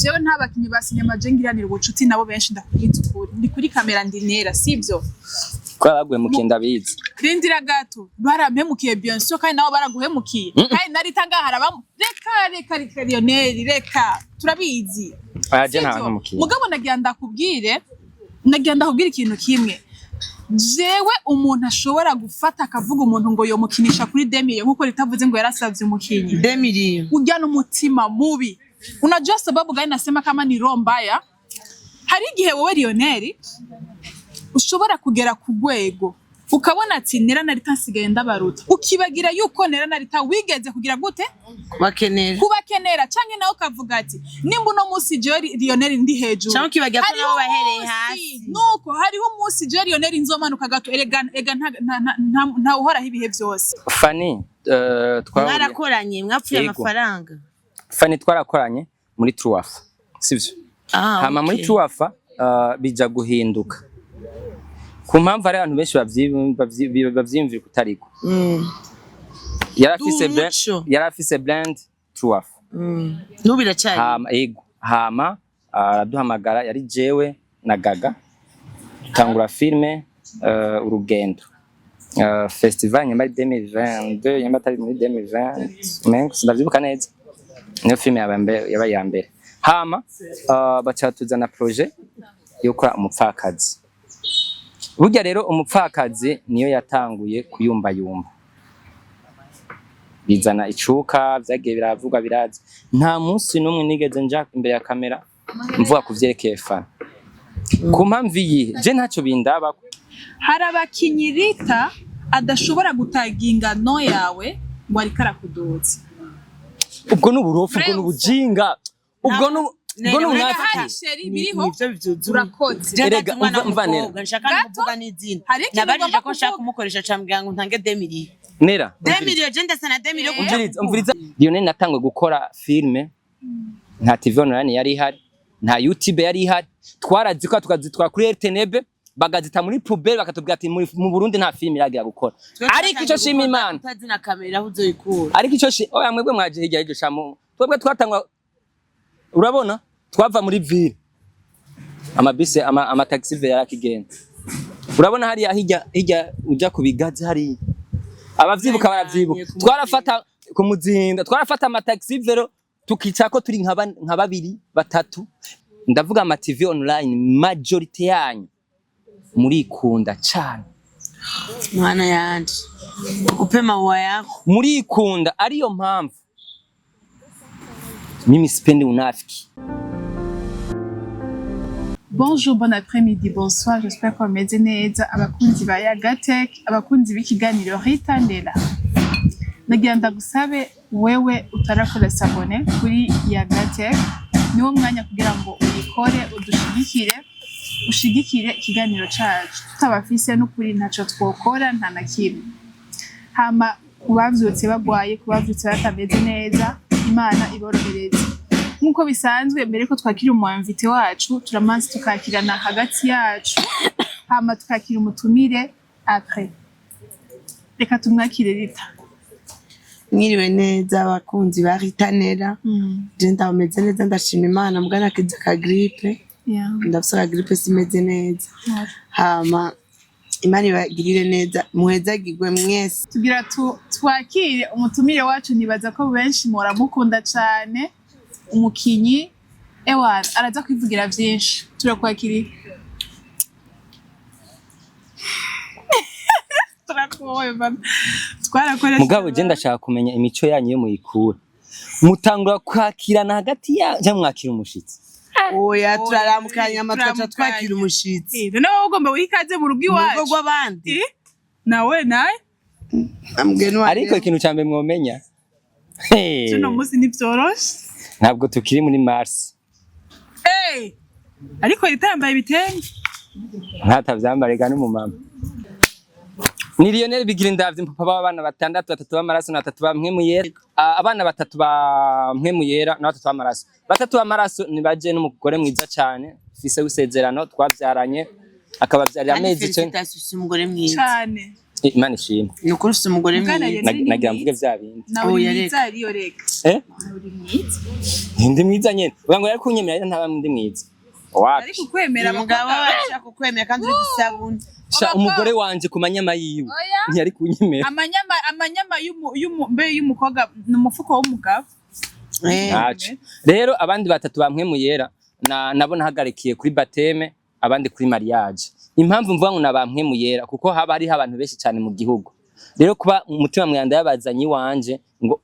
Jewe nta bakinyi ba sinema je ngiranira ubucuti nabo benshi. Ndakubwiza ukuri, ndi kuri kamera, ndi nera, sivyo? Ko baguhemukiye, ndabizi. Rindira gato, barampemukiye bien sûr, kandi nabo baraguhemukiye. Kandi nari tanga harabamu. Reka, reka, reka, Lionel, reka, turabizi. Aya, je nta Sivyo? mpemukiye. Mugabo nagira ndakubwire ikintu kimwe. Jewe umuntu ashobora gufata akavuga umuntu ngo yomukinisha kuri 2 millions, nkuko ritavuze ngo yarasavye umukinyi, 2 millions. Urya n'umutima mubi. Unajua sababu gani nasema kama ni roho mbaya? Hari igihe wowe Lionel ushobora kugera ku rwego ukabona ati Nera na Rita nsigaye ndabaruta, ukibagira yuko Nera na Rita wigeze kugira gute? Bakenera. Kubakenera. Canke nawe ukavuga ati nimba uno munsi jewe Lionel ndi hejuru, Canke ukibagira ko hariho nabo bahereye umunsi- hasi. Nuko hariho umunsi jewe Lionel nzomanuka gato. Erega ega nta uhoraho ibihe byose. Fani, twahuriye Mwarakoranye, mwapfuye Yego. amafaranga. Fani twarakoranye muri Truwafa, sivyo? Ah, Hama muri okay. Truwafa bija guhinduka ku mpamvu hari abantu benshi bavyiyumvira kutariko. Yarafise brand, Umuco. yarafise brand Truwafa. N'ubu iracari. Hama, yego, hama araduhamagara, yari jewe na Gaga, dutangura filme Urugendo festival nyuma 2022, nyuma atari muri 2020 mengo, sindavyibuka neza. Niyo filme yabaye mbere, yabaye iya mbere. Hama baca tuzana projet yo gukora Umupfakazi. Burya rero Umupfakazi niyo yatanguye kuyumbayumba, bizana icuka, vyagiye biravugwa, biraza. Nta munsi n'umwe nigeze nja imbere ya kamera mvuga ku vyerekeye Fana. Ku mpamvu iyihe? Je ntacyo bindaba. Hari abakinyi Rita adashobora gutaginga no yawe ngo ariko arakuduza. Ubwo ni uburofu, ubwo ni ubujinga, ubwo ni Nene, unafiki. Hari chéri biriho. Nivyo vyuzuye. Urakoze. Je Erega, ndazi umwana umva Nera. w'umukobwa nshaka no Gato, kuvuga n'izina. hari ikintu Nabajije ugomba ko nshaka kuvuga. kumukoresha, cambwira ngo ntange 2 millions. Nera. 2 millions, je ndasa na 2 millions kuja Umviriza, umviriza. Lionel, natangwe gukora filme nta TV online yari ihari, nta YouTube yari ihari. Twarazikora tukazitwara kuri RTNB, bagazita muri poubelle, bakatubwira ati mu Burundi nta filme iragira gukora. Ariko ico shima Imana, utazi na kamera aho uzoyikura. Ariko ico oya, mwebwe mwaje hirya y'iryo shamo. Twebwe twatangwa, urabona, twava muri ville, amabisi, ama taxi yarakigenda. Urabona hariya hirya hirya uja ku Bigazi hariya, abavyibuka baravyibuka, twarafata ku Muzinda, twarafata ama taxi vélo, tukicarako turi nka babiri, batatu. Ndavuga ama TV online, majorité yanyu murikunda cane. Mwana yanje, upe maua yako. Murikunda, ariyo mpamvu mimi sipendi unafiki. Bonjour, bon après-midi, bonsoir, j'espère ko bameze neza abakunzi ba Yagatech, abakunzi b'ikiganiro Rita Ndera. Nagira ndagusabe wewe utarakora s'abonner kuri Yagatech, niwo mwanya kugira ngo uyikore, udushigikire, ushigikire ikiganiro cacu. Tutabafise n'ukuri ntaco twokora, nta na kimwe. Hama kubavyutse bagwaye, kubavyutse batameze neza, Imana iborohereze. Nk'uko bisanzwe, mbere ko twakira umu invité wacu, turamanza tukakirana hagati yacu, hama tukakira umutumire après. Reka tumwakire, Rita. Mwiriwe neza abakunzi ba Rita Nera. Je ndameze neza, ndashima Imana, mbwa nakize ka grippe. Ndafise ka grippe, simeze neza. Hama Imana ibagirire neza, muhezagirwe mwese. Tugira twakire umutumire wacu. Nibaza ko benshi muramukunda cane, umukinyi ewa araza kwivugira vyinshi. Turakwakiriye, turakuboye bana, twarakoresha. Mugabo je ndashaka kumenya imico yanyu yo muyikura, mutangura kwakirana hagati ya cyangwa mwakira umushitsi? Oya, turaramukanya ama tugaca Turamukanya. twakira umushitsi. Eh, none wowe ugomba wiha ikaze mu rugo Mu rugo iwacu rw'abandi. Eh, nawe nawe. Mugeni wanjye. Ariko ikintu cya mbere mwomenya, hey, Tuno munsi ntibyoroshe. Ntabwo tukiri muri Mars. Eh, ariko Rita yambaye ibitenge. Ntatavyambarega n'umumama. Ni Lionel Bigira indavyi, papa w'abana batandatu, batatu b'amaraso na batatu ba mpwemu yera. Ah, abana batatu ba mpwemu yera na batatu b'amaraso. Batatu b'amaraso ni baje n'umugore mwiza cane fise w'isezerano twavyaranye, akabavyarira Kandi amezi 9. félicitations, ufise umugore mwiza. Cane. Imana ishimwe. Ni ukuri ufise umugore Mugana mwiza. Lionel ni Nagira mvuge mwiza. vya bindi. Nawe uri Oya, mwiza reka. ariyo reka. Eh? Nawe uri mwiza. Ndi mwiza nyene. Ugira ngo yari kunyemera rero ntaba ndi mwiza. Wapi? Ariko kwemera Umugabo abakobwa ashaka kukwemera kandi uri gisabuni. Sha, Abakobwa- umugore wanje ku manyama yiwe Oya. ntiyari kunyemera. Amanyama mbe y'umukobwa ni umufuko w'umugabo. Ntaco. Rero abandi batatu bamwe yera na nabo nahagarikiye kuri baptême, abandi kuri mariage. Impamvu mvuga ngo nabamwe yera, kuko haba hariho abantu benshi cyane mu gihugu. Rero kuba umutima mwanda yabazanye iwanje ngo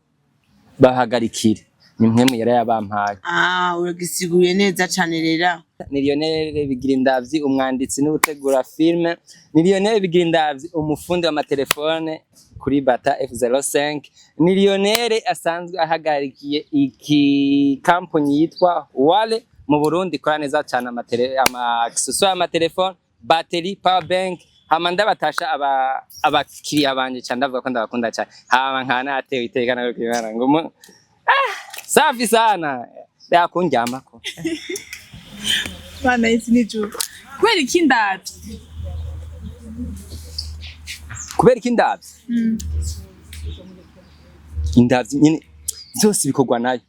bahagarikire, ni mpwemu yera yabampaye. Ah, uragisiguye neza cane rero. Ni Lionel Bigirindavyi, umwanditsi n'utegura filme. Ni Lionel Bigirindavyi, umufundi w'amatelefone kuri Bata F05. Ni Lionel asanzwe ahagarikiye iki kampani yitwa Wale mu Burundi, ikora neza cyane ama accessoires y'amatelefone, batterie, power bank. Hama ndabatasha abakiriya banje cyane, ndavuga ko ndabakunda cyane. Hama nkana natewe iteka nawe kwibana ngo safi sana yakundyamako. Bana isi n'ijuru. Kubera iki ndavye? Kubera iki ndavye? Indavyi nyine byose bikorwa nayo.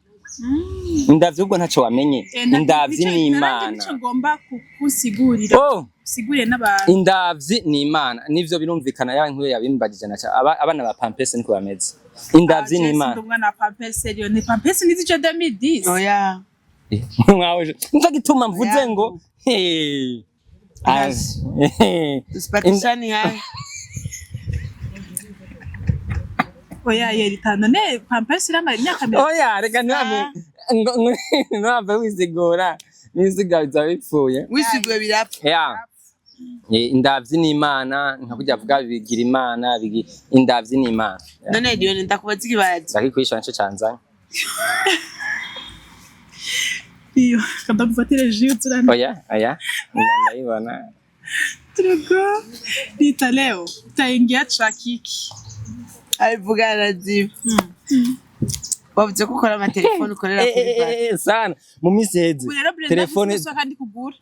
Indavyi ubwo ntaco wamenye. Indavyi ni Imana. Nico ngomba kukusigurira. Oh. Usigurire n'abantu. Indavyi ni Imana, nivyo birumvikana. Yaba nkuru yabimbagije na abana ba pampese niko bameze. Indavyi ni Imana. Umwana wa pampese rero ni pampese nizi ico 2010. Oya. Mwawe nico gituma mvuze ngo hey. Ah, Tusipatishani haya. Oya yeri itanu ne pampese iramara imyaka 30. Oya, reka ntihave ntuhave wisigura nisiga bizaba bipfuye. Wisiguye birapfa. Ya. Indavyi ni Imana, nka kurya avuga bigira Imana, indavyi ni Imana. None Lionel, ndakubaza ikibazo. Ndakikwisha nico canzanye. Iyo kadagufatire jus turana. Oya, oya, ndayibona. Turugo. Rita leo utaingia trakiki. Abivuga araziba. Wavuze ko ukora amatelefone, ukorera Eh, kuri eh, banki. sana mu minsi iheze Ubu rero Brenda telefone afise kandi kugura.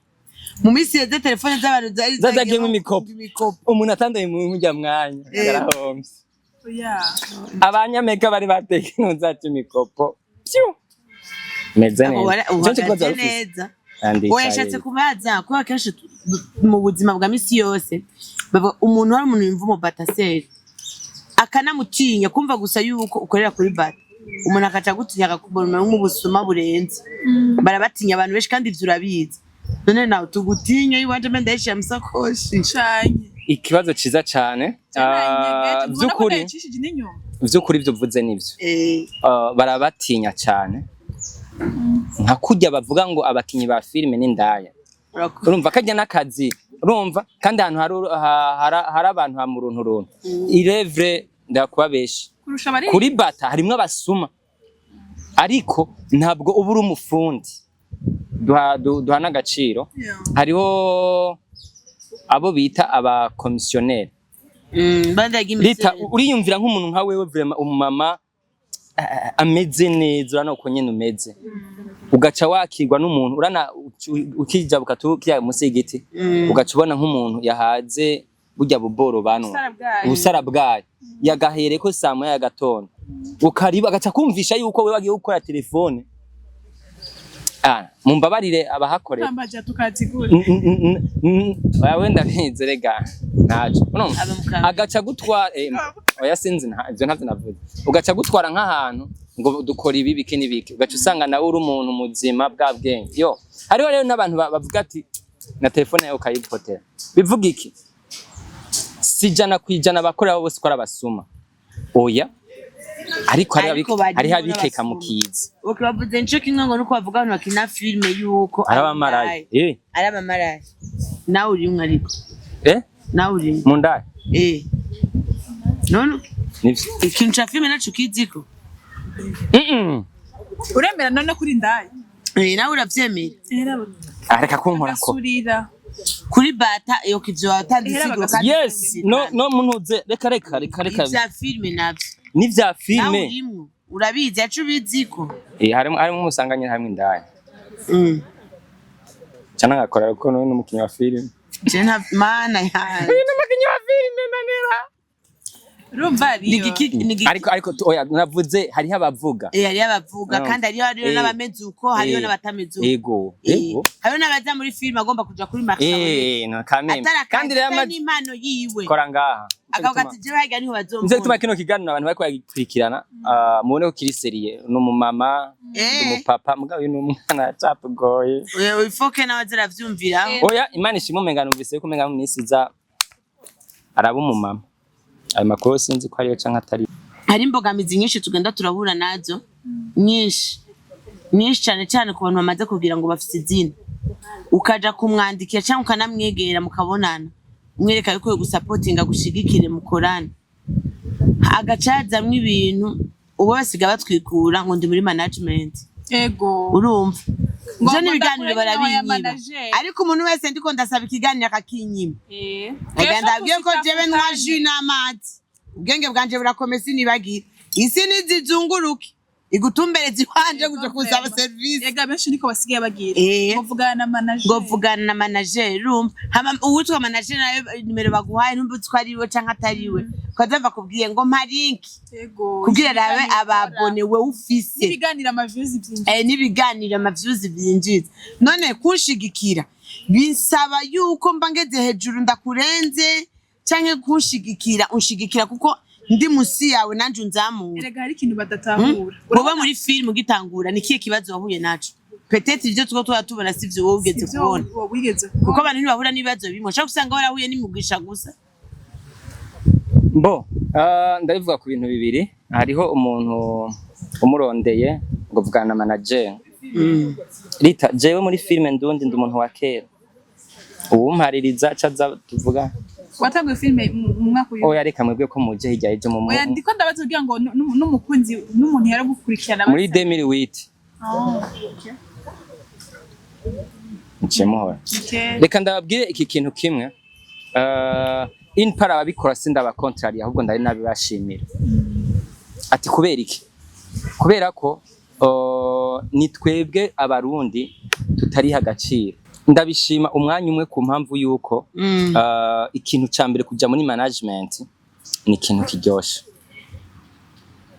Mu minsi iheze telefone z'abantu zari zazagiyemwo imikopo. Imikopo. Umuntu atandaye mu murya mwanya yarahomvye. Oya. Abanyamerika bari bateka intu zacu imikopo. Pyu! Meze Abo neza. Ico kibazo uhagaze wari ufise? neza. Andicaye. Oya, yashatse kubaza kubera kenshi mu buzima bwa misi yose bavuga umuntu, hari umuntu yumva umubataseri akanamutinya, kumva gusa yuko ukorera kuri bata, umuntu akaca agutinya, akakubona nk'ubusuma burenze. Barabatinya abantu benshi kandi ivyo urabizi. None nawe tugutinya iwanje mbe ndayishira mu sakoshi? Canye. Ikibazo ciza cane. Ah, vy'ukuri Vyukuri. N'inyuma. Vy'ukuri ivyo uvuze nivyo. Barabatinya cane, nka kurya bavuga ngo abakinyi ba filime n'indaya. Urumva kajya n'akazi, urumva kandi ahantu hari abantu ha muruntu runtu irevre, ndakubabesha. Kurusha abari Kuri bata harimwo abasuma, ariko ntabwo uba uri umufundi. Duha n'agaciro. Hariho abo bita abakomisiyoneri. Bandaga Rita, imisere. uriyumvira nk'umuntu nka wewe, vraiment umumama ameze neza, urana uko nyene umeze, ugaca wakirwa n'umuntu urana ukijabuka tukiya munsi y'igiti, ugaca ubona nk'umuntu yahaze burya buboro banwa. Ubusara bwayo. Ubusara bwayo yagahereko saa moya ya gatondo, ukariba, agaca kumvisha yuko we wagiye gukora telefone. Mumbabarire abahakorera. Tambaja tukazigura. Oya, wenda bize rega ntaco. Urumva? Aba mu Kamenge. Agaca gutwara, oya, sinzi ivyo ntavyo navuze. Ugaca gutwara nk'ahantu ngo dukora ibi biki n'ibiki, ugaca usanga nawe uri umuntu muzima bwa bwenge. Yo, hariho rero n'abantu bavuga ati na telefone yawe ukayipotera. Bivuga iki? Si 100% abakorera bose ko ari abasuma, oya, ariko hariho Ariko barimwo hariho abikeka mu n'abasuma. kiza. Okay, bavuze nico kimwe ngo nuko bavuga abantu bakina filime yuko ari abamarayi, eh. Ari abamarayi. Nawe urimwe ariko. Eh. Nawe urimwe. Mu ndaya. Eh, none Nivyo. ikintu ca filime naco ukiziko? Uremera none kuri ndaya? Eh, nawe uravyemera? Ah, reka kunkorako. Gasurira. Kuri bata iyo kivyo watanze Ehera. isiguro kandi Yes, no muntuze, reka reka reka reka. Ivya filime navyo N'ivya nawe filime. urimwo, urabizi, yacu ubiziko. Eh, harimo umusanganye, harimo indaya. Cyane ngakora kuko nawe n'umukinnyi wa filime. Je nta mana yanjye. Uyu n'umukinnyi wa filime, nanera. Urumva Ni ariyo igiki Ariko oya, navuze hariho abavuga. Hariyo abavuga kandi hariyo n'abameze uko, hariyo n'abatameze uko. Hariyo n'abaza muri filime agomba kuja kuri marché. No kameme. Kandi rero Atari n'impano yiwe. Kora ngaha. Akavuga ati: "Jewe harya niho Nico gituma bazombona." kino kiganiro abantu bariko bagikurikirana, mubone ko kiri sérieux. Ni umumama, umupapa, mugabo uyu ni umwana, yacatugoye. Oya, ifoke nawe azaravyumviraho. Oya, Imana ishimwe, umenga numvise yuko umenga mu minsi iza araba umumama. Ayo makuru sinzi ko ariyo canke atari. Hari imbogamizi nyinshi tugenda turahura nazo, nyinshi nyinshi, cyane cyane ku bantu bamaze kugira ngo bafite izina. Ukaja kumwandikira cyangwa ukanamwegera mukabonana, umwereka yuko gusapotinga, gushigikire, mukorane, agaca yazamwo ibintu ubu basiga batwikura ngo ndi muri management. Urumva Ngo ivyo n'ibiganiro ndakure nawe ya barabinyiba. manager. Ariko umuntu wese ndiko ndasaba ikiganiro akakinyima. Ega ndabwiye ko jewe nywa jus n'amazi, ubwenge bwanje burakomeye, sinibagira isi nizizunguruke igutumbereze iwanje kuja kusaba serivisi. Ega benshi niko basigaye bagira. Ngo vugana na manager. Ngo vugana na manager. Urumva, hama uwitwa manager nawe, nimero baguhaye ntumva ko ari we canke atari we, ukaza bakubwiye ngo mpa link kugira rabe aba abonnés wewe ufise. N'ibiganiro, ama views byinshi. N'ibiganiro, ama views byinjiza. None kunshigikira bisaba yuko mba ngeze hejuru ndakurenze, canke kunshigikira unshigikira kuko ndi musi yawe, nanje unzamura? Erega hari ikintu badatahura. Wowe muri filime ugitangura, ni kihe kibazo wahuye naco? Peut-être ivyo tuko tuba tubona sivyo wowe ugeze Sivyo kubona. wowe wigeze Kuko kubona. abantu ntibahura n'ibibazo bimwe, ushobora gusanga warahuye n'imigisha gusa. Bo, ndabivuga ku bintu bibiri. Hariho umuntu umurondeye ngo vugana na manager. Rita, jewe muri filime ndundi ndi umuntu wa kera. Uwumpaririza caza tuvuga. Watanguye filime mu mwaka uyu? Oya, reka mwebwe ko muje hirya y'ejo mu Oya, ndiko ndabaza kugira ngo n'umukunzi n'umuntu yaragukurikirana. Muri 2008. Oh, okay. Nciye muhora. Reka ndababwire iki kintu kimwe. In para ababikora sindabakontrari, ahubwo ndari nabibashimira. Ati kubera iki? Kubera ko ni twebwe Abarundi tutariha agaciro. Ndabishima umwanya umwe ku mpamvu yuko ikintu ca mbere, kuja muri management ni ikintu kiryoshe,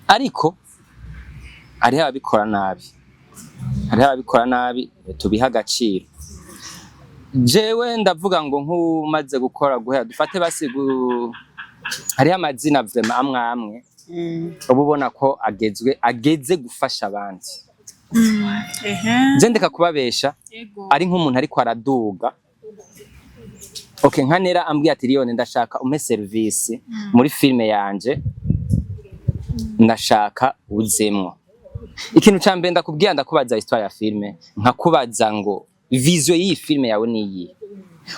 ariko hariho ababikora nabi, hariho ababikora nabi. Tubiha agaciro. Jewe ndavuga ngo nk'umaze gukora guhera dufate basi hariho amazina vraiment amwe amwe uba ubona ko agezwe, ageze gufasha abandi. Je ndeka kubabesha, ari nk'umuntu ariko araduga, okay, nka Nera ambwiye ati: "Liyone, ndashaka umpe service muri filime yanje, ndashaka uzemwo." Ikintu ca mbere ndakubwira, ndakubaza histoire ya filime, nkakubaza ngo vision y'iyi filime yawe ni iyihe?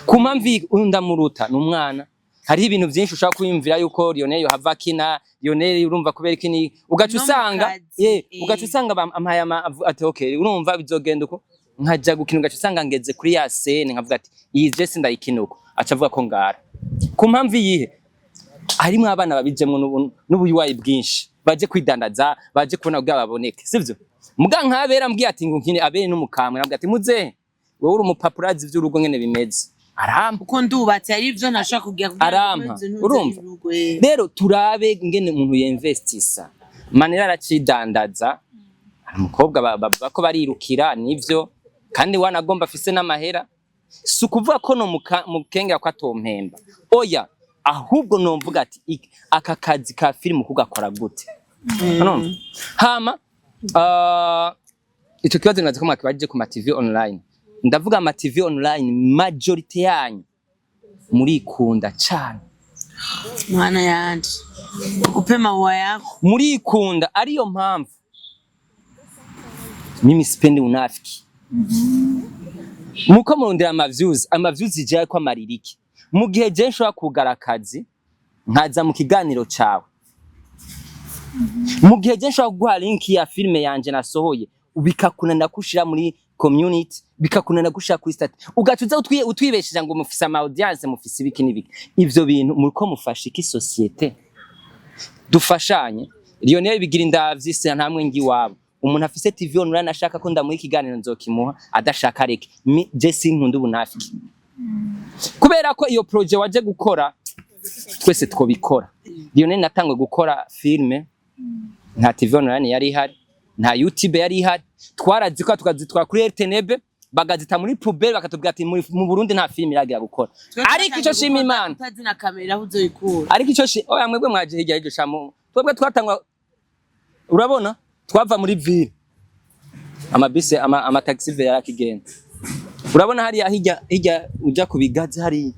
Ku mpamvu iyi, uyu ndamuruta, ni umwana. Hariho ibintu vyinshi ushobora kwiyumvira yuko Lionel yohava akina. Lionel, urumva, kubera iki ni ugaca No mu usanga kazi, ugaca usanga ampaye ati: "Okay, urumva bizogenda uko." Nkaja gukina, ugaca usanga ngeze kuri ya scène nkavuga ati: "Iyi je sindayikina uko." Aca avuga ko ngara. Ku mpamvu iyihe? Harimwo abana babijemwo n'ubuywayi bwinshi, baje kwidandaza, baje kubona kugira baboneke, sivyo? Muga nkabera mbwiye ati ngo nkine abere n'umukamwe, nabwiye ati: "Muzehe, wewe uri umupapa, urazi ivy'urugo ngene bimeze." Arampa. Kuko ndubatse, hari ivyo ntashobora kugira kugira ngo Arampa. ntuze ntuze Urumva? urugo, Rero turabe ngene umuntu yinvestisa. Manera aracidandaza. Hari umukobwa bavuga ko barirukira, nivyo, kandi wanagomba afise n'amahera. Si ukuvuga ko no mukengera ko atompemba, oya, ahubwo nomvuga ati: "Aka kazi ka filime kugakora gute?" Urumva? Hama ico kibazo nibaza ko mwakibajije ku ma TV online. Ndavuga ama TV online, majorité yanyu murikunda cane. Mwana yanje, upe maua yako. Murikunda, ariyo mpamvu mimi sipendi unafiki. Muko murondera ama views, ama views je ko amaririki mu gihe je nshobora kugara akazi nkaza mu kiganiro cawe, mu gihe je nshobora kuguha link ya filime yanje nasohoye, bikakunanira kushira muri community, bikakunanira gushira kuri status, ugaca uza utwibesheja ngo mufise ama audience, mufise ibiki n'ibiki. Ivyo bintu muriko mufasha iki société? Dufashanye. Lionel bigira indavyi se ntamwe ngi iwabo. Umuntu afise TV online ashaka ko ndamuha ikiganiro, nzokimuha, adashaka reke. Je sinkunda ubunafiki, kubera ko iyo projet waje gukora Twese twobikora. Lionel natangwe gukora filme, nta TV online yari ihari, nta YouTube yari ihari. Twarazikora tukazitwara kuri RTNB, bagazita muri poubelle, bakatubwira ati mu Burundi nta filme iragira gukora. Ariko ico shima Imana, utazi na kamera aho uzoyikura. Ariko ico oya, mwebwe mwaje hirya y'iryo shamo. Twebwe twatangwa, urabona, twava muri ville, amabisi amataxi yarakigenda. Urabona hariya hirya hirya uja ku bigazi hariya,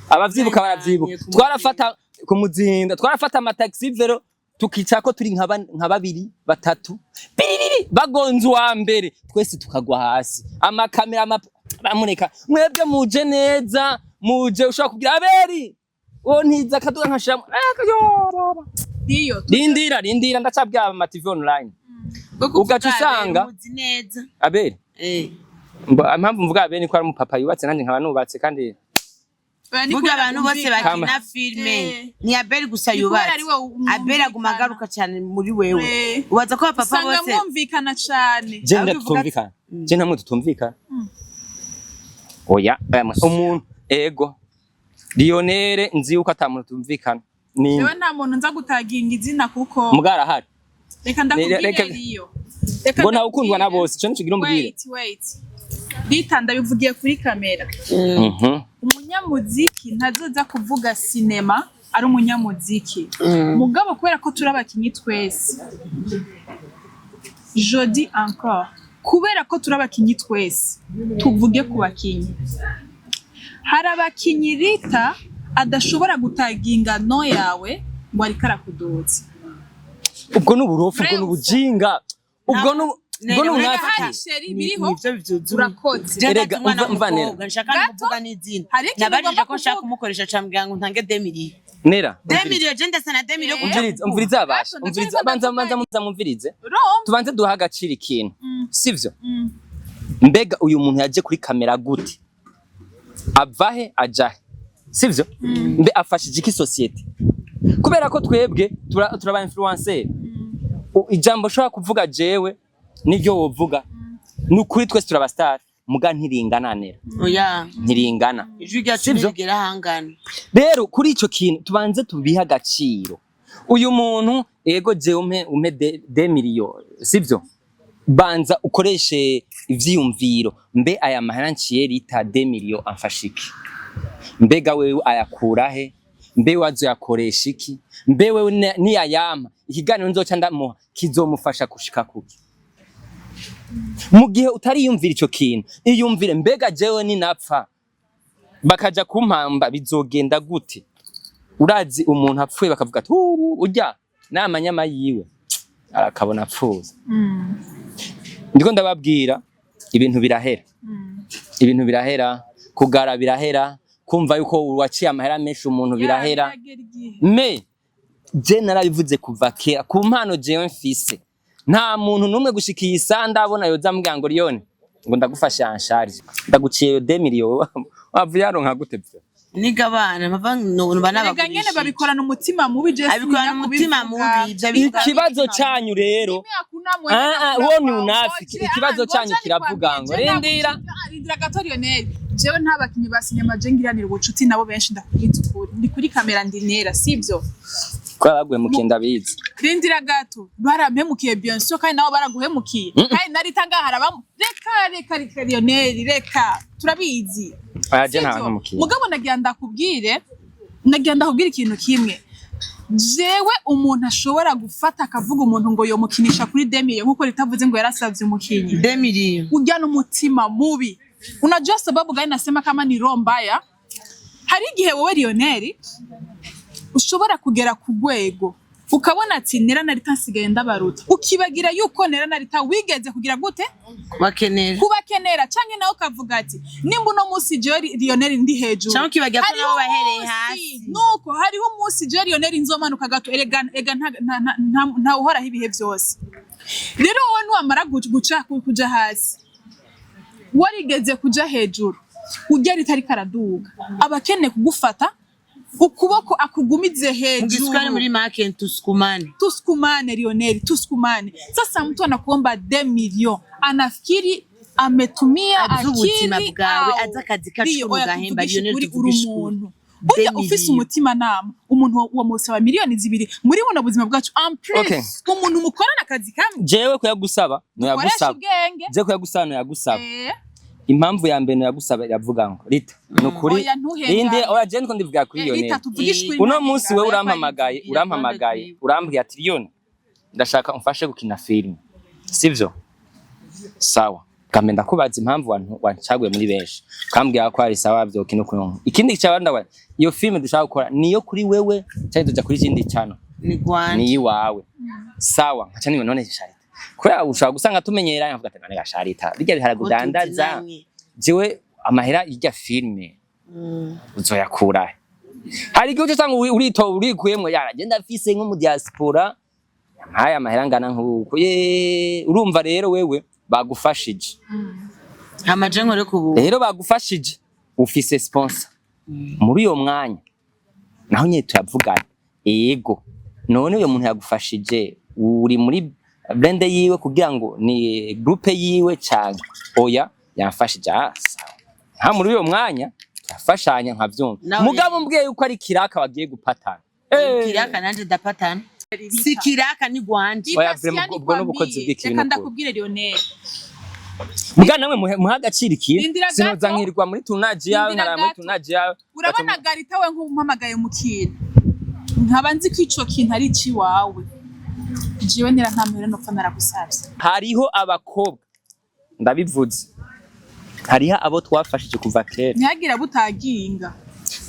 abavyibuka baravyibuka. Ku Twarafata ku Muzinda, twarafata amataxi vélo, tukicarako turi nka babiri batatu, biririri bagonze uwa mbere twese tukagwa hasi. Amakamera bamureka. Mwebwe muje neza, muje ushobora kugira aberi uwo ntiza akaduga nkashiramo. Ndiyo. Rindira, rindira, ndacabwira ama TV online. Ugaca usanga- muzi neza. Aberi. Impamvu mvuga aberi ni ko ari umupapa yubatse, nanjye nkaba nubatse kandi. Oya, ni Vuga kubera abantu bose bumvikana. bakina filme. Ni Abeli gusa Ni kubera yubatse. ari we mwumvikana. Abeli aguma agaruka cyane muri wewe. Ubaza ko abapapa Usanga bose mwumvikana cane. Je Ahubwo nda tutumvikana, je ntamwe tutumvikana. Oya, umuntu ego Lionel nzi yuko ata muntu tumvikana ni Jewe nta muntu nza gutaginga izina kuko mugara ahari. Reka ndakubwire. Reka- Iyo reka Ngo nawe ukundwa na ndakubwire. bose, ico nico ugira umbwire. Wait, wait, Rita, ndabivugiye kuri kamera. Umunyamuziki ntazoza kuvuga sinema ari umunyamuziki. Mugabo kubera ko turi abakinyi twese, je dis encore, kubera ko turi abakinyi twese, tuvuge ku bakinyi. Hari abakinyi Rita adashobora gutaginga no yawe ngo ariko arakuduza. Ubwo ni uburofu, ubwo ni ubujinga, ubwo ni Rega unafiki. hari chéri biriho. Nivyo vyuzuye. Urakoze. Erega, Umwana umva Nera. w'umukobwa nshaka no Gato, kuvuga n'izina. hari ikintu Nabajije ugomba ko nshaka kuvuga. kumukoresha, cambwira ngo ntange 2 millions. Nera. 2 millions, je ndasa na 2 millions kuja Umvirize, umvirize abasha. Gato, Umvirize, ndacari banza ndavuga. banza muza mumvirize. Urumva? Tubanze duha agaciro ikintu, sivyo? Mm. Mbega uyu muntu yaje kuri kamera gute? Avahe ajahe, sivyo? Mbe afashije iki société? Kubera ko twebwe turaba influencer. Ijambo ushobora kuvuga jewe niryo wovuga, ni ukuri twese turaba star, muga ntiringana, Nera. Oya. Ntiringana. Ijwi ryacu Sivyo? ntirigera ahangana. Rero kuri ico kintu tubanze tubihe agaciro. Uyu muntu ego jewe umpe 2 millions, sivyo? Banza ukoreshe ivyiyumviro. Mbe aya mahera nciye Rita 2 millions amfasha iki? Mbega wewe ayakura he? Mbe wazoyakoresha iki? Mbe wewe niyayampa, ikiganiro nzoca ndamuha kizomufasha gushika kuki? Mu gihe utariyumvira ico kintu, iyumvire: mbega jewe ninapfa bakaja kumpamba bizogenda gute? Urazi umuntu apfuye bakavuga ati: "Uu, urya n'amanyama yiwe arakabona apfuye." Ndiko ndababwira, ibintu birahera, ibintu birahera, kugara birahera, kumva yuko waciye amahera menshi umuntu birahera. Biragera igihe. Me je narabivuze kuva kera, ku mpano jewe mfise, nta muntu n'umwe gushika iyi saha ndabona yoza ambwira ngo: "Liyone, ngo ndagufashe en charge, ndaguciye yo 2 millions." Wavuye yaronka gute vyo? Niga abana bava no Erega nyene babikorana umutima mubi, je abikorana umutima mubi, ivyo bikorana Ikibazo umutima. canyu rero, Ah, ah, uwo ni unafiki. Ikibazo canyu kiravuga ngo rindira. Rindira gato, Lionel. Jewe nta bakinyi ba sinema je ngiranira ubucuti nabo benshi. Ndakubwiza ukuri, ndi kuri kamera, ndi nera, sivyo? Ko baguye mu kenda bizi. Rindira gato. Barampemukiye, bien sûr, kandi nabo baraguhemukiye. Kandi narita ngaha harabamu. Reka, reka, reka, Lionel, reka, turabizi. Aya je nta Sivyo? ntemukiye. Mugabo nagira ndakubwire ikintu kimwe. Jewe umuntu ashobora gufata akavuga umuntu ngo yomukinisha kuri 2 millions, nkuko ritavuze ngo yarasavye umukinyi, 2 millions. Urya n'umutima mubi. Unajua sababu gani nasema kama ni roho mbaya? Hari igihe wowe Lionel ushobora kugera ku rwego ukabona ati: "Nera na Rita nsigaye ndabaruta," ukibagira yuko Nera na Rita wigeze kugira gute? Bakenera. Kubakenera. Canke nawe ukavuga ati: "Nimba uno munsi jewe Lionel ndi hejuru," Canke ukibagira ko hariho nabo bahereye umunsi, hasi. Nuko hariho umunsi jewe Lionel nzomanuka gato. Erega ega nta uhoraho ibihe vyose. Rero wowe niwamara guca kuja hasi, warigeze kuja hejuru, urya ritariko araduga, aba akeneye kugufata ukuboko akugumize Mu Giswahili muri hejuru. Make tusukumane. Tusukumane, Lionel, tusukumane. Sasa mtu anakuomba 2 millions anafikiri ametumia Azi ubuzima akili bwawe, au azi akazi kacu Ndiyo, oya, mugahemba. tuvugishe Lionel, ukuri, uri tuvugishe ukuri. umuntu. Burya Des ufise millions. umutima nama, umuntu wamusaba 2 miliyoni muri buno buzima bwacu, en plus Okay. umuntu mukorana akazi kamwe. Jewe kuyagusaba Koresha noyagusaba. ubwenge. Je kuyagusaba noyagusaba. Impamvu ya mbere noyagusaba iravuga ngo Rita, nukuri Oya, ntuhengame. inde, oya, je ndiko ndivuga kuri iyo Rita, neza. tuvugishe ukuri. Uno munsi wewe ntuhengame. urampamagaye, Yivugira urampamagaye, rwiwe. urambwiye ati: "Liyoni, ndashaka umfashe gukina filime," sivyo? Sawa, kambe ndakubaza impamvu wancaguye muri benshi, ukambwira ko ari sawa vyokina ukuntu. Ikindi cyabanda wa iyo filime dushaka gukora niyo kuri wewe cyangwa tuja kuri ikindi channel? Ni gwanje. Ni iwawe, sawa. Nkaca niba none Sharita, kubera ushobora gusanga tumenyera, nkavuga ati: "None ga Sharita, bijya biharage udandaza, Tuzinanye. jewe amahera y'irya filime uzoyakura he?" Hari igihe uca usanga urito urikuyemwo, yara genda afise nko mu diaspora yampaye amahera angana nk'uko ye. Urumva rero wewe bagufashije. Hama je nkore ku buntu. Rero bagufashije, ufise sponsor muri uyo mwanya, naho nyine turavugana. Ego, none uyo muntu yagufashije, uri muri brand yiwe kugira ngo ni groupe yiwe canke oya? Yamfashije, ah sawa, nka muri uyo mwanya turafashanya nkavyumva. Nawe- Mugabo mbwiye yuko ari kiraka bagiye gupatana. Kiraka nanje ndapatana, si kiraka, ni gwanje. Oya, vraiment, ubwo n'ubukozi bw'ikibi Reka n'ukuri. ndakubwire, Lionel. Muga namwe muhe agaciro ikintu. Rindira Sinoza gato. nkirirwa muri tournage yawe, Rindira nkarara muri gato. tournage yawe. Urabona Garita, we nk'umpamagaye mu kintu nkaba nzi ko ico kintu ari iciwawe, jewe ntera nta mpera nopfa naragusavye. Hariho abakobwa, ndabivuze, hariho abo twafashije kuva kera. Ntihagire abo utaginga.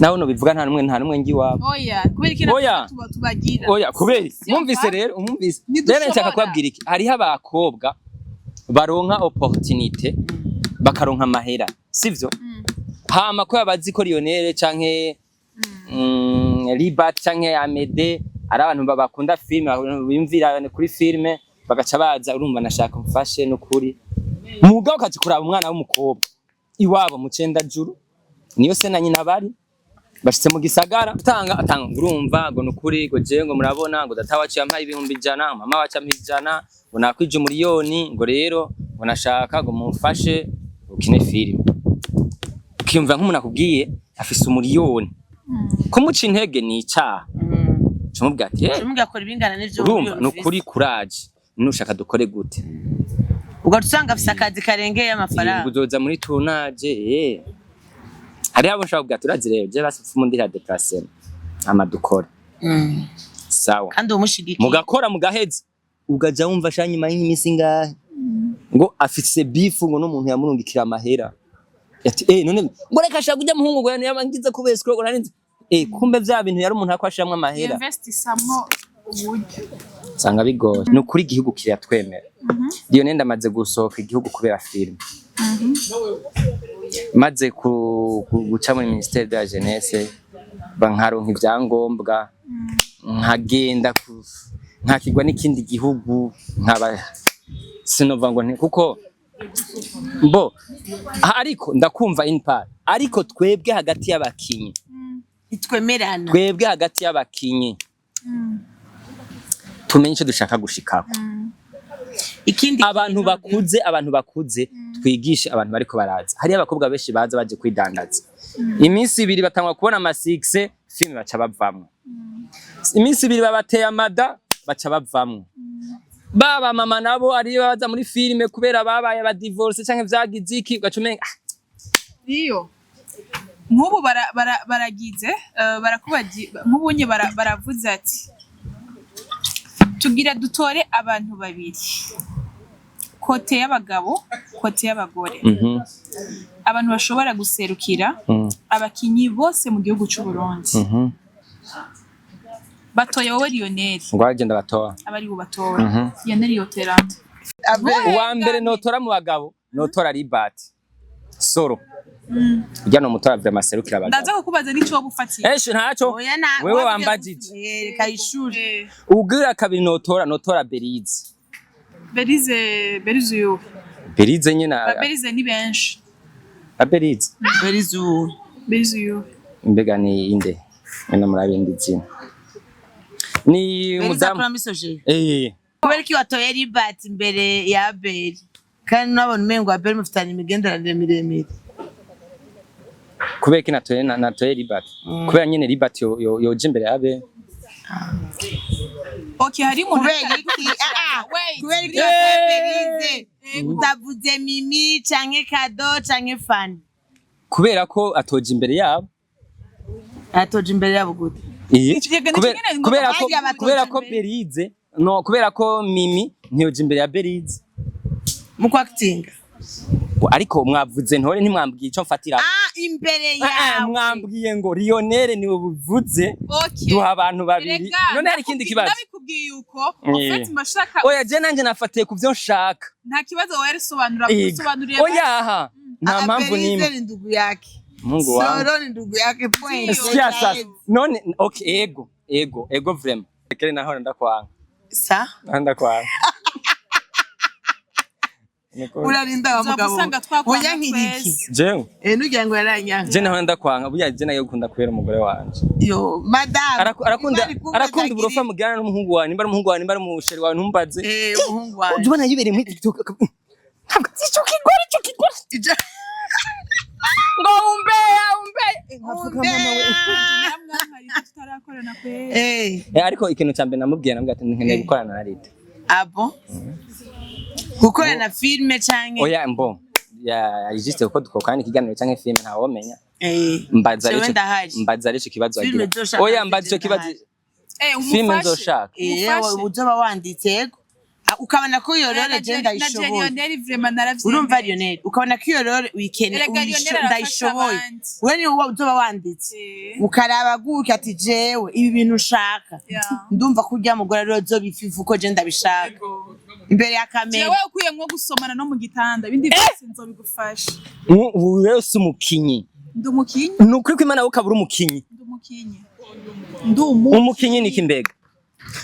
Nawe nubivuga, nta numwe ngi iwabo. Oya, kubera iki? Oya. Tubagira. Oya, kubera Si mwumvise mva? rero, mwumvise. Ntidushobora. Rero nshaka kubabwira iki: hariho abakobwa baronka opportunité, bakaronka amahera, sivyo? Hama ko bazi ko Lionel canke Libat canke Amede ari abantu bakunda filime, biyumvira kuri filime, bagaca baza: "Urumva nashaka mfashe n'ukuri." Mugabo ukaza kuraba umwana w'umukobwa iwabo mu Cendajuru, niyo se na nyina bari bashitse mu gisagara, atanga atanga: "Urumva ngo nukuri ngo jewe ngo murabona ngo data wacu yampaye 100,000, mama wacu yampaye 100, ngo nakwije 1 miliyoni, ngo rero ngo nashaka ngo mumfashe ukine filime." Ukiyumva nk'umuntu akubwiye afise 1 miliyoni, kumuca intege ni icaha. Cumubwira ati: "Eh, Cumubwira akora ibingana n'ivyo urumva miliyoni nukuri, ufise. kuraje, nushaka dukore gute?" Ugaca usanga afise akazi karengeye amafaranga. Uzoza muri tournage, eh hariho abo nshobora kubwira ati: "Urazi rero, je basi pfumu ndira déplacement, ama dukore." Sawa. Kandi umushigikiye. Mugakora, mugaheza, ugaja wumva sha nyuma y'imisi ingahe ngo afise beef ngo n'umuntu yamurungikira amahera, ati: "Eh, none ngo reka shaka ujya muhungu ngo yamangize kubeswa ngo narinzi." Eh, kumbe vya bintu yari umuntu akwashiramwo amahera. Investisamwo uburyo. Usanga bigoye. Ni ukuri, igihugu kiratwemera. Lionel, ndamaze gusohoka igihugu kubera filime, maze guca muri ministère de la jeunesse, bankaronka ibyangombwa, nkagenda nkakigwa n'ikindi gihugu, nkaba sinova ngo kuko mbo ariko ndakumva in part. Ariko twebwe hagati y'abakinyi Ntitwemerana. Twebwe hagati y'abakinyi tumenye icyo dushaka gushikako. Ikindi Abantu bakuze, abantu bakuze twigishe abantu bariko baraza. Hariyo abakobwa benshi baza baje kwidandaza, iminsi 2 batangwa kubona ama succès, filime baca bavamwo. Iminsi 2 babateye amada, baca bavamwo. Baba mama nabo ariyo baza muri filime kubera babaye aba divorce canke vyagize iki, ugaca umenga ah, Iyo nk'ubu baragize nk'ubunye baravuze ati: "Tugira dutore abantu babiri, côté y'abagabo, côté y'abagore, abantu bashobora guserukira abakinyi bose mu gihugu c'u Burundi." Batoye wowe, Lionel. Ngo agenda batoa. Aba ari bubatora. Lionel yoterante. Uwa mbere notora mu bagabo, notora Libat Soro, ujya no mutora vraiment serukira abagabo. Ndaza kukubaza n'ico woba ufatiye. Eshe ntaco. Oya, na Wewe wambajije. Reka ishuri. Ubwira kabiri notora Berize. Berize, Berize uyu? Berize nyine. Ba Berize ni benshi. A Berize. Berizu. Berize uyu? Mbega ni inde mwene murabindi zina ni Beriza mudamu. akora muri soje. Eh. Kubera ko watoye Libert imbere ya Abel, kandi nabona umengo Abel mufitanye imigenderanire miremire. Kubera ko natoye natoye Libert, kubera nyene Libert yoja imbere yabe. Okay, hari umuntu Kubera iki? Ah, ah. Wait. Kubera iki? Eh! Berize utavuze Mimi canke Kado canke Fani? Kubera ko atoja imbere yabo. Atoje imbere yabo gute? Iye. Ikigega Kubera ni kimwe, kubera ko barya batoja kubera ko imbere. Berize, no, kubera ko Mimi ntiyoja imbere ya Berize. Mu kwactinga? Ariko mwavuze ntore, ntimwambwiye ico mfatira. Ah, imbere Ah, ah, yawe. Mwambwiye ngo Lionel niwe buvuze. Okay. Duha abantu babiri. Erega, None hari ikindi kibazo? Ndabikubwiye uko en fait mbashaka. Oya, je nanje nafatiye ku vyo nshaka. Nta kibazo, wowe risobanura. Ego. Usobanuriye. Oya, aha nta Ah, mpamvu Berize n'imwe. ni ndugu yake. Mungu wangu. Soro ni ndugu yake, point. Sikia sasa, none okay, ego ego ego, vraiment kere naho ndakwanga. Sa Naho ndakwanga. Niko- urarinda wa Uzoba mugabo. usanga twakwanga Unyankira iki? twese. Jewe Eh, nugira ngo yaranyanka. je naho ndakwanga, burya je nayo gukunda kubera umugore wanje. Yo madame. Arakunda Imana ikumva. arakunda uburofa mugirana n'umuhungu wawe, nimba ari umuhungu wawe, nimba ari umusheri wawe, ntumbaze. Eh, umuhungu wanje. Ujya ubona yibereye muri TikTok, ntabwo ico kigore, ico kigore ngo umbeya umbeya, nkavuga mama we. Namwe tutarakorana kweri. Eh. Eh, ariko ikintu cya mbere namubwiye, namubwiye ati nkeneye gukorana na Rita. Abo gukorana filme canke? Oya, mbo ya juste uko dukorana ikiganiro canke filme, ntawomenya. Eh. Mbaza Jewe ico ndahari. Mbaza ico kibazo Filme agira. nzoshaka, Oya, mbaza ico filme kibazo. ndahari. Eh, Filme umufashe. nzoshaka. Eh, Umufashe. uzoba wanditse, yego. Ah, ukabona ko iyo role je Na ndayishoboye. Lionel vraiment naravyemeye. Urumva Lionel, ukabona ko iyo role uyikene Erega Lionel arafasha ndayishoboye. abandi. We ni wowe uzoba wanditse, Eh. ukaraba gutya ati jewe ibi bintu ushaka, ndumva ko urya mugore ariwe uzobififu uko je ndabishaka imbere ya kamera. Jewe ukuyemwo gusomana no mu gitanda, ibindi byose nzobigufasha. Ubu rero si umukinyi. Ndi umukinyi. Ni ukuri ko Imana, wowe ukaba uri umukinyi. Ndi umukinyi, ndi umu Umukinyi ni kimbega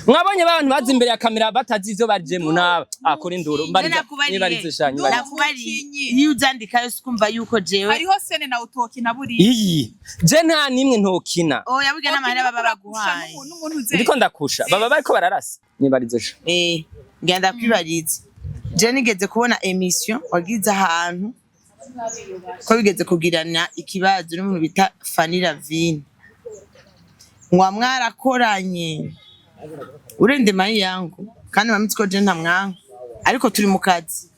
mwabonye abantu baza imbere ya kamera batazi ivyo bajemwo, naba akora induru. Mbariza. Nakubariye. Nibarize sha, nibarize. Nakubariye. Umukinyi. Iyo uzandikayo sikumva yuko jewe Hariho scène na utokina buriya. Iyi je nta nimwe ntokina. Oya, burya n'amahera baba baguhaye. N'umuntu uze. Ndiko ndakusha, baba bariko bararasa, nibarize sha. Eh, ngenda kwibariza. Je nigeze kubona émission wagize ahantu ko bigeze kugirana ikibazo n'umuntu bita Fanny Lavine, mwa mwarakoranye urende mayi yangu, kandi mamitsi ko je ntamwanka, ariko turi mu kazi,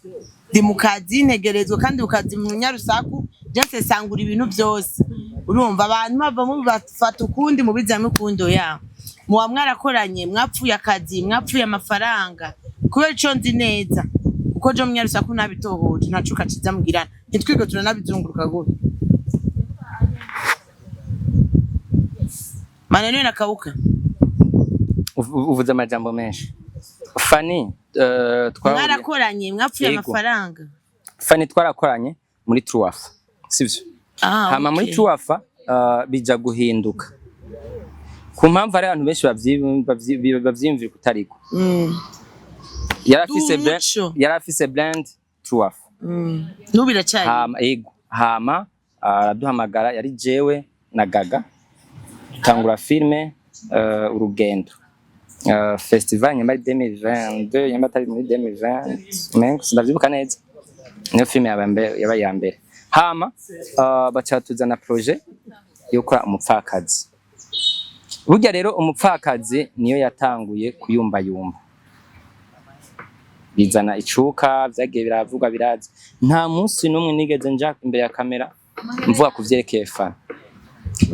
ndi mu kazi ntegerezwa, kandi mu kazi mu nyarusaku je nsesangura ibintu byose. Urumva abantu bavamo bafata ukundi mubizamo ukundi. Oya, muba mwarakoranye, mwapfuye akazi, mwapfuye amafaranga. Kubera ico nzi neza kuko je mu nyarusaku nabitohoje, nta cuka ciza mugirana, ntitwige turanabizunguruka gutya maneno nakauka. Uvuze amajambo menshi. Fanny, Mwarakoranye, mwapfuye Yego. amafaranga. Fanny twarakoranye muri Truafa, sivyo? Ah, Hama muri okay. Truafa bija guhinduka ku mpamvu hari abantu benshi bavyiyumvira kutariko. Yari afise brand, Umuco. yari afise brand Truafa. N'ubu biracari. Hama ego, hama araduhamagara, yari jewe na Gaga, dutangura filme Urugendo, festival nyamba ari 2022, nyamba atari muri 2020, mengo sindavyibuka neza. Niyo filme yabaye mbere, yabaye iya mbere. Hama baca tuzana projet yo gukora Umupfakazi. Burya rero Umupfakazi niyo yatanguye kuyumbayumba, bizana icuka, vyagiye biravugwa, biraza. Nta munsi n'umwe nigeze nja imbere ya kamera mvuga ku vyerekeye Fana.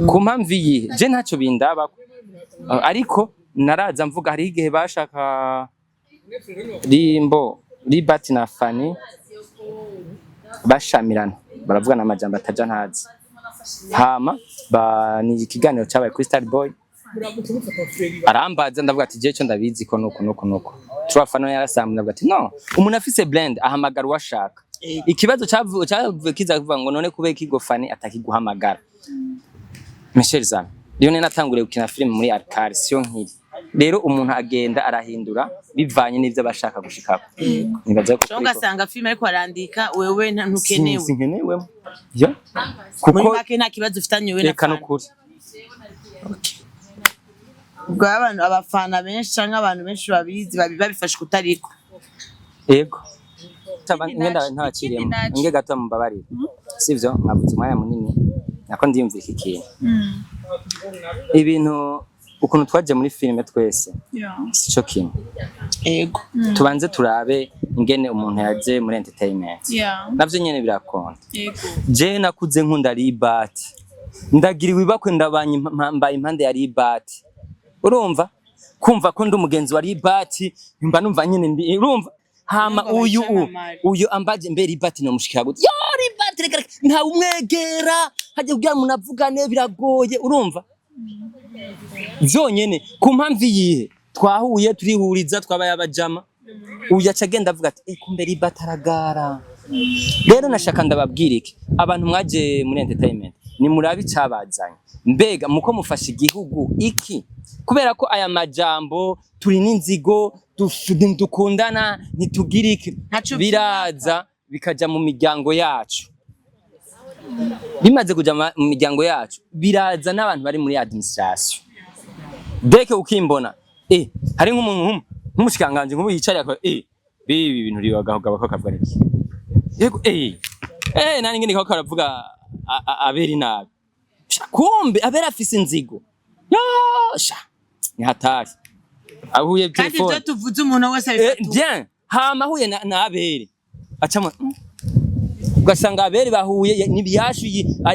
Ku mpamvu iyihe? Je ntacyo bindabako. Ariko naraza mvuga, hariho igihe bashaka Rimbo Libati na Fani bashamirana, baravugana amajambo ataja ntazi. Hama ba ni ikiganiro cyabaye kuri Star Boy, arambaza, ndavuga ati je cyo ndabizi ko nuko nuko nuko turafana. Yarasambu, ndavuga ati no, umuntu afise brand ahamagara uwashaka. Ikibazo cyavuye kiza kuvuga ngo none kubera ikigo Fani atakiguhamagara. Michel Zan Lionel natanguriye gukina film muri Arcade, siyo nkiri. Rero umuntu agenda arahindura bivanye n'ivyo abashaka gushikako. Nibaza ko Cyangwa ugasanga filime ariko arandika, wewe ntukenewe. Sinkenewe yo Muri kuko make nta kibazo ufitanye wewe na reka Fana. Nukuri. Ubwo abantu, abafana benshi canke abantu benshi babizi babifashe kutariko. Yego. Ikindi Ngenda naco, ntaciriyemo. ikindi naco. Nge gato, mumbabarire, sivyo? Mwavuze umwanya munini. Nako ndiyumvira iki kintu, ibintu ukuntu twaje muri filime twese sico kimwe. Tubanze turabe ingene umuntu yaje muri entertainment, navyo nyene birakonda. Je nakuze nkunda Libati, ndagiriwe ibakwe, ndabanye mbaye impande ya Libati. Urumva, kumva ko ndi umugenzi wa Libati, mba numva nyene ndi, urumva, hama Urumva uyu bayicana. Uyu ambaje mbe Libati nomushikira gute? Yo Libati, reka reka, nta umwegera hajya kugira ngo munavugane biragoye. Urumva, vyonyene ku mpamvu iyihe twahuye, turihuriza, twabaye abajama. Uyu aca agenda avuga ati: "Eh, kumbe Libati aragara." Rero nashaka ndababwira iki: abantu mwaje muri entertainment, nimurabe icabazanye. Mbega muko mufasha igihugu iki? Kubera ko aya majambo turi n'inzigo, dukundana, ntitugira iki, Ntaco. biraza bikaja mu miryango yacu. Bimaze kuja mu miryango yacu, biraza n'abantu bari muri administration deke ukimbona hari nk'umuntu nk'umushikanganje nk'ubu yicariye akora bibi bintu ribagaho ko kavuga iki. Yego, nani ngene ko karavuga aberi nabi. Sha, kumbe abera afise inzigo. Ya sha, ni hatari ahuye Kandi telefone. ibyo tuvuze umuntu wese abifata. Bien, hama ahuye na abere acamo, ugasanga abere bahuye n'ibiyashu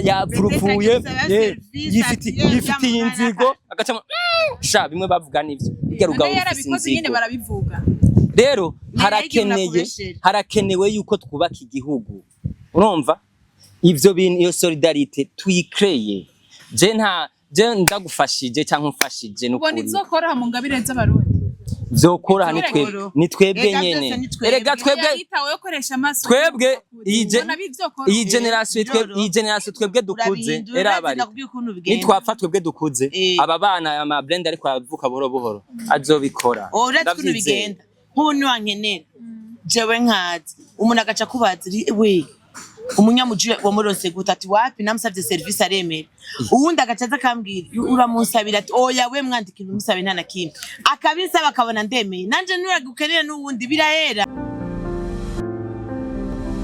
yapfurupfuye. Ndetse agisaba service, ati, yifitiye "Ye, inzigo, agacamo. Sha, bimwe bavuga nivyo burya rugabo None rufise yarabikoze nyene, inzigo. barabivuga. Rero Ni harakeneye nakubeshere. harakenewe yuko twubaka igihugu. Urumva, ivyo bintu, iyo solidarité tuyikreye. Je nta je ndagufashije cyangwa umfashije Ubona n'ukuri. izokoroha mu ngabire z'Abarundi? Vyokoroha ni twebwe, ni twebwe Erega nyene. byose ni twebwe. Erega twebwe Yitawe yo koresha amaso. Twebwe Ubona bivyokoroha? iyi generation, twebwe, Biroroha. iyi generation twebwe dukuze, Urabihindura, era urazi, bari ndakubwiye ukuntu bigenda. nitwapfa twebwe dukuze, aba bana, ama blend ariko aravuka buhoro buhoro, azobikora. Oh, urazi ukuntu Ndavyizeye. bigenda. Nk'ubu niwankenera jewe nkaza, umuntu agaca akubaza we umunyamuji wamuronse gute? Ati: "Wapi, namusavye service aremera." Uwundi agaca aza akambwira: "Uramunsabira?" Ati: "Oya, we mwandikira umusabe nta na kimwe." Akabinsaba, akabona ndemeye, nanje nuragukenera n'uwundi birahera.